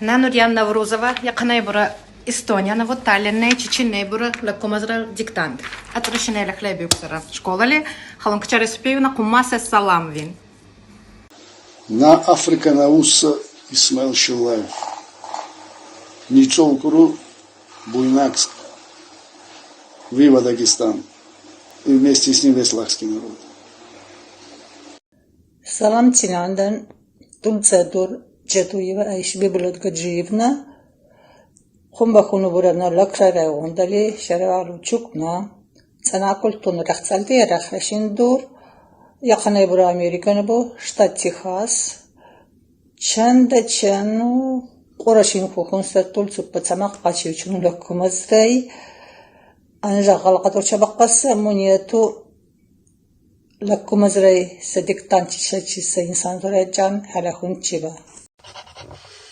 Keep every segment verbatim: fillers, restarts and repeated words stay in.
Нан Нурьян Наврузова, яханейбура Эстония наву, Таллинней, чичиннейбура лакумазрал диктант. Ацрашиней лехлей бюксара школали, халун кчари супейна кумасе салам вин. На Африка навусса Исмаил Шиллаев. Ницо укуру Буйнакск. Вива Дагестан. И вместе с ним весь лакский народ. Салам цинандан, тулца дур Джадуева Айшбибулат Гаджиевна, хумба хунубура на Лакра райондали, шараалу Чукна, цӀана культуна рехцалди рехешин дур, яханейбура Американа бу, штат Техас, чанда чану, къурашин хухун са тулцуппа цамах къачивчун лакумазрай, анжа гъалгъа дурча бакъаса, мунету Лакумазрай са диктант чичачи са инсан зурай чан гьалахун чиба.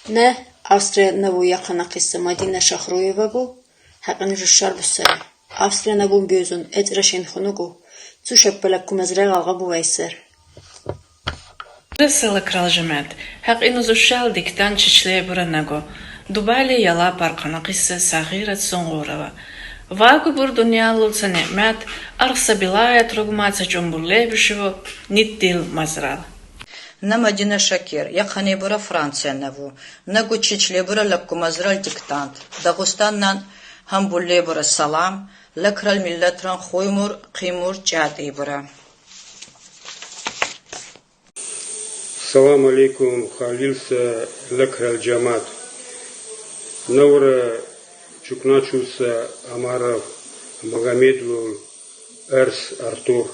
Не, Австрия наву яхана къизса Мадина Шахруева бу, гьакъин жушар бусари. Австрия навун гуьзун, эцрашин хунугу, цушаппа лакумазрай гъалгъа бувай сер. Са лакрал жемят, гьакъин зушал диктант чичлейбура на гу, Дубайли яла паркана къизса Сагъират Сунгурова. Вагубур дунял луца ниъмет, арса билаят ругмаца чӀумбурлей бишиву нитдил мазрал. На Мадина Шакир, яханейбура Франция наву, на гу чичлейбура лакумазрал диктант, Дагъустаннан гьамбуллейбура салам, лакрал миллетран хуймур, къимур чӀатӀейбура. Салам алейкум, халил са лакрал жамат. Навра чукначуса Амаров Магомедлул Эрс Артур.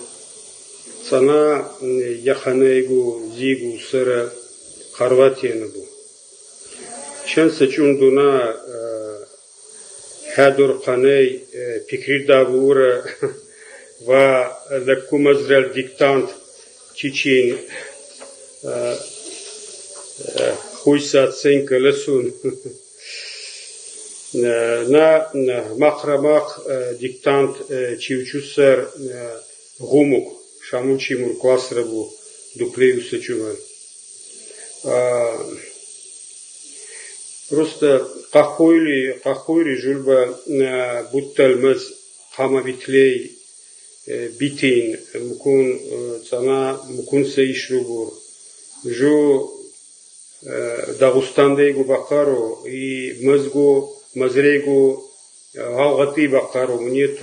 ЦӀана яханайгу, зигу сара Хорватия набу. Чан са чӀун дуна, э, гьадур къанай, э, пикрир дагъура ва лакумазрал диктант чичин, э, э, хуйса оценка ласун. Э, на, на махра-мах, э, диктант, э, чивчусар, э, гъумук, шамучимур классра бу, дуклей уса чуман. А, просто къахойри, къахойри жуьлба, а, буттал маз къама битлей, э, битин, мукун, э, цӀана мукун са ишрубур. Жу, э, Дагъустандайгу бакъару, и мазгу, мазрейгу, э, гъалгъатӀи бакъару, мунет